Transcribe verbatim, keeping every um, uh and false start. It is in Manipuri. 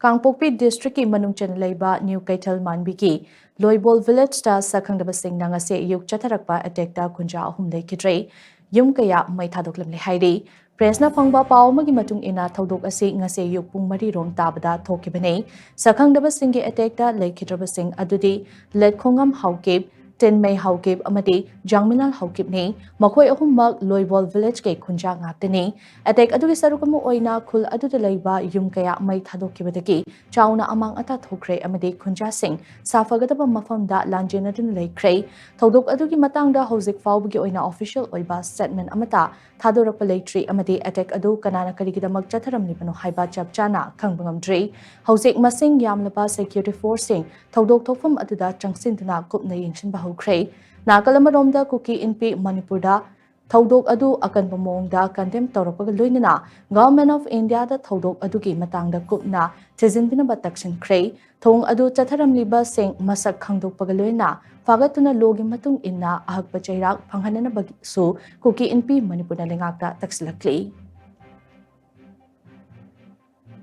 ꯀꯥꯡꯄꯣꯛꯄꯤ ꯗꯤꯁꯇ꯭ꯔꯤꯛꯀꯤ ꯃꯅꯨꯡ ꯆꯟꯅ ꯂꯩꯕ ꯅ꯭ꯌꯨ ꯀꯩꯊꯦꯜ ꯃꯥꯟꯕꯤꯒꯤ ꯂꯣꯏꯕꯣꯜ ꯚꯤꯂꯦꯖꯇ ꯁꯛꯈꯪꯗꯕꯁꯤꯡꯅ ꯉꯁꯤ ꯑꯌꯨꯛ ꯆꯠꯊꯔꯛꯄ ꯑꯦꯇꯦꯛꯇ ꯈꯨꯟꯖꯥ ꯑꯍꯨꯝ ꯂꯩꯈꯤꯗ꯭ꯔꯦ꯫ ꯌꯨꯝ ꯀꯌꯥ ꯃꯩ ꯊꯥꯗꯣꯛꯂꯝꯂꯦ ꯍꯥꯏꯔꯤ꯫ ꯄ꯭ꯔꯦꯁꯅ ꯐꯪꯕ ꯄꯥꯎ ꯑꯃꯒꯤ ꯃꯇꯨꯡ ꯏꯟꯅ ꯊꯧꯗꯣꯛ ꯑꯁꯤ ꯉꯁꯤ ꯑꯌꯨꯛ ꯄꯨꯡ ꯃꯔꯤ ꯔꯣꯝ ꯇꯥꯕꯗ ꯊꯣꯛꯈꯤꯕꯅꯤ꯫ ꯁꯛꯈꯪꯗꯕꯁꯤꯡꯒꯤ ꯑꯦꯇꯦꯛꯇ ꯂꯩꯈꯤꯗ꯭ꯔꯕꯁꯤꯡ ꯑꯗꯨꯗꯤ ꯂꯦꯠꯈꯣꯡꯉꯝ ꯍꯥꯎꯀꯤꯞ, ꯇꯤꯟꯃꯩ ꯍꯥꯎꯀꯤꯞ ꯑꯃꯗꯤ ꯖꯥꯡꯃꯤꯂꯥꯜ ꯍꯥꯎꯀꯤꯞꯅꯤ꯫ ꯃꯈꯣꯏ ꯑꯍꯨꯝꯃꯛ ꯂꯣꯏꯕꯣꯜ ꯚꯤꯂꯦꯖꯀꯤ ꯈꯨꯟꯖꯥ ꯉꯥꯛꯇꯅꯤ꯫ ꯑꯦꯇꯦꯛ ꯑꯗꯨꯒꯤ ꯁꯔꯨꯛ ꯑꯃ ꯑꯣꯏꯅ ꯈꯨꯜ ꯑꯗꯨꯗ ꯂꯩꯕ ꯌꯨꯝ ꯀꯌꯥ ꯃꯩ ꯊꯥꯗꯣꯛꯈꯤꯕꯗꯒꯤ ꯆꯥꯎꯅ ꯑꯃꯥꯡ ꯑꯇꯥ ꯊꯣꯛꯈ꯭ꯔꯦ ꯑꯃꯗꯤ ꯈꯨꯟꯖꯥꯁꯤꯡ ꯁꯥꯐꯒꯗꯕ ꯃꯐꯝꯗ ꯂꯥꯟꯖꯦꯟꯅꯗꯨꯅ ꯂꯩꯈ꯭ꯔꯦ꯫ ꯊꯧꯗꯣꯛ ꯑꯗꯨꯒꯤ ꯃꯇꯥꯡꯗ ꯍꯧꯖꯤꯛ ꯐꯥꯎꯕꯒꯤ ꯑꯣꯏꯅ ꯑꯣꯐꯤꯁꯤꯌꯦꯜ ꯑꯣꯏꯕ ꯁ꯭ꯇꯦꯠꯃꯦꯟ ꯑꯃꯠꯇ ꯊꯥꯗꯣꯔꯛꯄ ꯂꯩꯇ꯭ꯔꯤ ꯑꯃꯗꯤ ꯑꯦꯇꯦꯛ ꯑꯗꯨ ꯀꯅꯥꯅ ꯀꯔꯤꯒꯤꯗꯃꯛ ꯆꯠꯊꯔꯝꯂꯤꯕꯅꯣ ꯍꯥꯏꯕ ꯆꯞ ꯆꯥꯅ ꯈꯪꯕ ꯉꯝꯗ꯭ꯔꯤ꯫ ꯍꯧꯖꯤꯛ ꯃꯁꯤꯡ ꯌꯥꯝꯂꯕ ꯁꯦꯀ꯭ꯌꯨꯔꯤꯇꯤ ꯐꯣꯔꯁꯁꯤꯡ ꯊꯧꯗꯣꯛ ꯊꯣꯛꯐꯝ ꯑꯗꯨꯗ ꯆꯪꯁꯤꯟꯗꯨꯅ ꯀꯨꯞꯅ ꯌꯦꯡꯁꯤꯟꯕ ꯍꯧꯈ꯭ꯔꯦ꯫ ꯅꯥꯀꯜ ꯑꯃꯔꯣꯝꯗ ꯀꯨꯀꯤ ꯏꯟꯄꯤ ꯃꯅꯤꯄꯨꯔꯗ ꯊꯧꯗꯣꯛ ꯑꯗꯨ ꯑꯀꯟꯕ ꯃꯑꯣꯡꯗ ꯀꯟꯗꯦꯝ ꯇꯧꯔꯛꯄꯒ ꯂꯣꯏꯅꯅ Government of Indiaꯗ ꯊꯧꯗꯣꯛ ꯑꯗꯨꯒꯤ ꯃꯇꯥꯡꯗ ꯀꯨꯞꯅ ꯊꯤꯖꯤꯟꯕꯤꯅꯕ ꯇꯛꯁꯤꯟꯈ꯭ꯔꯦ꯫ ꯊꯧꯑꯣꯡ ꯑꯗꯨ ꯆꯠꯊꯔꯝꯂꯤꯕꯁꯤꯡ ꯃꯁꯛ ꯈꯪꯗꯣꯛꯄꯒ ꯂꯣꯏꯅꯅ ꯐꯥꯒꯠꯇꯨꯅ ꯂꯣꯒꯤ ꯃꯇꯨꯡ ꯏꯟꯅ ꯑꯍꯛꯄ ꯆꯩꯔꯥꯛ ꯐꯪꯍꯟꯅꯅꯕꯒꯤꯁꯨ ꯀꯨꯀꯤ ꯏꯟꯄꯤ ꯃꯅꯤꯄꯨꯔꯅ ꯂꯩꯉꯥꯛꯇ ꯇꯛꯁꯤꯜꯂꯛꯂꯤ꯫